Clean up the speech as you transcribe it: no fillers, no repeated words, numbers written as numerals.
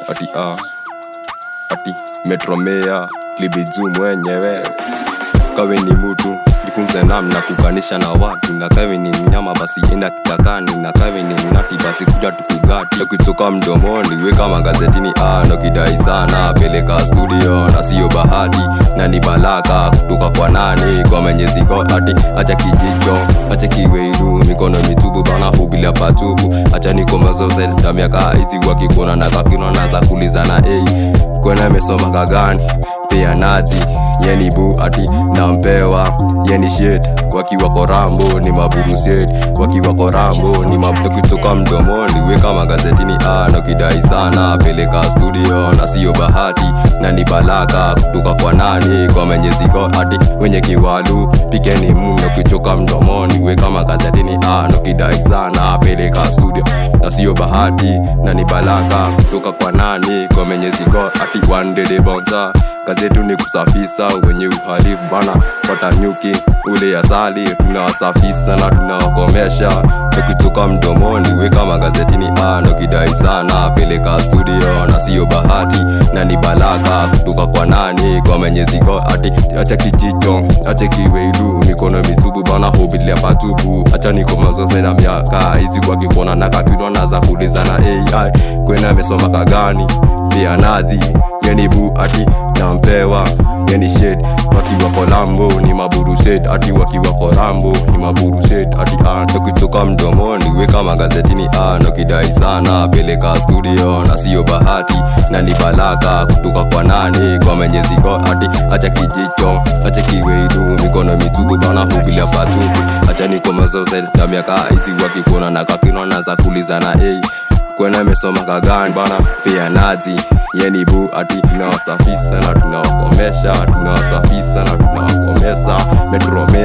Ati a ati metromea libiju mwenyewe. Kawe ni mutu, jifunze namna kukanisha na watu, na kawe ni mnyama basi enda kichakani, na kawe ni mnati basi kuja tukugati. Ukitoka mdomoni weka magazetini, nokidai sana peleka studio, na siyo bahati na ni baraka kutoka kwa nani? Kwa Mwenyezi God. Ati acha kijicho, acha kiweiru, mikono mitubu bana hubilia patupu, acha nikomazoze miaka hizi wakikuona na kakino naza kulizana, ei, kwena amesoma kagani? Pia nazi yeni bu ati nampewa yeni shit, wakiwa korambo ni maburu shit, wakiwa korambo ni mabu. Kutoka mdomoni weka magazetini, nokidai sana peleka studio, na siyo bahati na ni baraka kutoka kwa nani? Kwa Mwenyezi God. Ati wenye kiwalu pikeni mno, kutoka mdomoni weka magazetini, nokidai sana peleka studio, na siyo bahati na ni baraka kutoka kwa nani? Kwa Mwenyezi God. Ati one day the bouncer, kazi yetu ni kusafisa wenye uhalifu bana, watanyuki ule asali, tunawasafisa na tunawakomesha. Ukitoka mdomoni weka magazetini, nokidai sana peleka studio, na siyo bahati na ni baraka kutoka kwa nani? Kwa Mwenyezi God. Ati acha kijicho, acha kiweilu, mikono mitubu bana hubilia patupu, acha nikomazoze na miaka hizi wakikuona na kakinwa naza kulizana, ai, kwena amesoma kagani? Pia nazi yeni bu ati nampewa yeni shit, wakiwa kolambo ni maburu shit, ati wakiwa korambo ni maburu shit. Ati ukitoka mdomoni weka magazetini, nokidai sana peleka studio, na siyo bahati na ni baraka kutoka kwa nani? Kwa Mwenyezi God. Ati acha kijicho, acha kiweilu, mikono mitubu bana hubilia patupu, acha nikomazoze na miaka hizi wakikuona na kakinwa naza kulizana, ei, kwena amesoma kagani bana? Pia nazi yeni bu ati tunawasafisa na tunawakomesha, tunawasafisa na tunawakomesa metromea.